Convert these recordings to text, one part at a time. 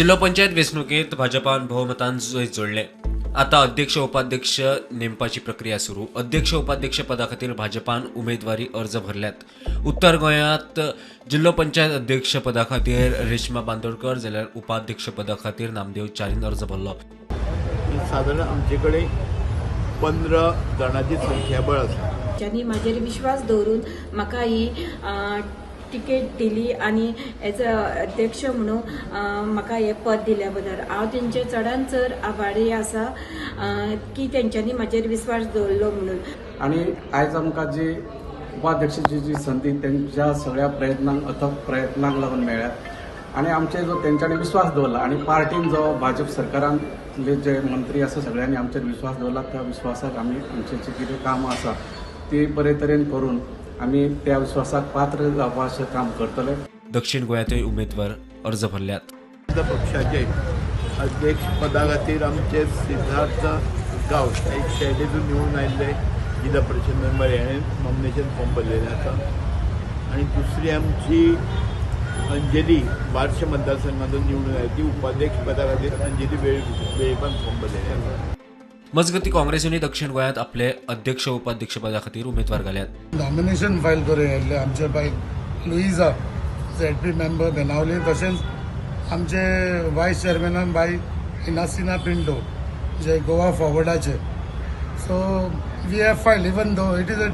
जिल्हो पंचायत वेंचणुकेंत भाजपान भोवमतान जैत जोडलें. आतां अध्यक्ष उपाध्यक्ष नेमपाची प्रक्रिया सुरू. अध्यक्ष उपाध्यक्ष पदा खातीर भाजपान उमेदवारी अर्ज भरल्यात. उत्तर गोंयांत जिल्हो पंचायत अध्यक्ष पदा खातीर रेश्मा बांदोडकर जाल्यार उपाध्यक्ष पदा खातीर नामदेव च्यारीन अर्ज भरलो. सादारण आमचे कडेन 15 जाणांची संख्याबळ आसा. तांच्यांनी म्हाजेर विश्वास दवरून म्हाका ही तिकेट दिली आनी एज अ अध्यक्ष म्हणून म्हाका हें पद दिल्या बद्दल हांव तेंचे चडान चड आभारी आसा की तेंच्यांनी म्हाजेर विस्वास दवरलो म्हणून. आनी आयज आमकां जी उपाध्यक्षाची जी संदी तेंच्या सगळ्या प्रयत्नांक, अथक प्रयत्नांक लागून मेळ्ळ्या आनी आमचे जो तेंच्यांनी विस्वास दवरला आनी पार्टीन जो भाजप सरकारांतले जे मंत्री आसा, सगळ्यांनी आमचेर विस्वास दवरला, त्या विस्वासाक आमी आमचे जे कितें कामां आसा ती बरे तरेन करून आमी त्या विस्वासाक पात्र जावपाचें काम करतले. दक्षिण गोंयांतय उमेदवार अर्ज भरल्यात. पक्षाचे अध्यक्ष पदा खातीर आमचे सिद्धार्थ गांवस, एक शेल्डेतून निवडून आयिल्ले जिल्हा परिशद मेंबर, हेणें नॉमिनेशन फॉर्म भरलेलें आसा आनी दुसरी आमची अंजली, बार्शे मतदारसंघातून निवडून आयली, ती उपाध्यक्ष पदा खातीर अंजली वेळीपान फॉर्म भरलेले आसा. मजगतीं, काँग्रेसीनूय दक्षिण गोंयांत आपले अध्यक्ष उपाध्यक्ष पदा खातीर उमेदवार घाल्यात. नॉमिनेशन फायल करून येयल्ले आमचे बाय लुईजा, झेडपी मेंबर बेनावली, तशेंच आमचे वायस चेअरमॅनान बाय इनासिना पिंटो जे गोवा फॉवर्डाचे. So we have file, even though it is a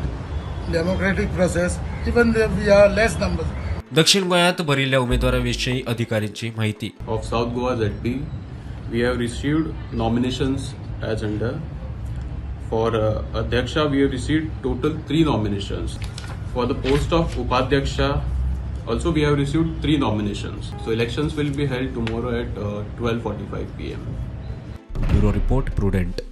democratic process, even we are less numbers. दक्षिण गोंयांत भरिल्ल्या उमेदवारां विशीं अधिकाऱ्यांची माहिती. Of South Goa ZP, we have received nominations as under. For Adhyaksha, we have received total three nominations. For the post of Upadhyaksha, also we have received three nominations. So elections will be held tomorrow at 12:45 p.m. Bureau report, prudent.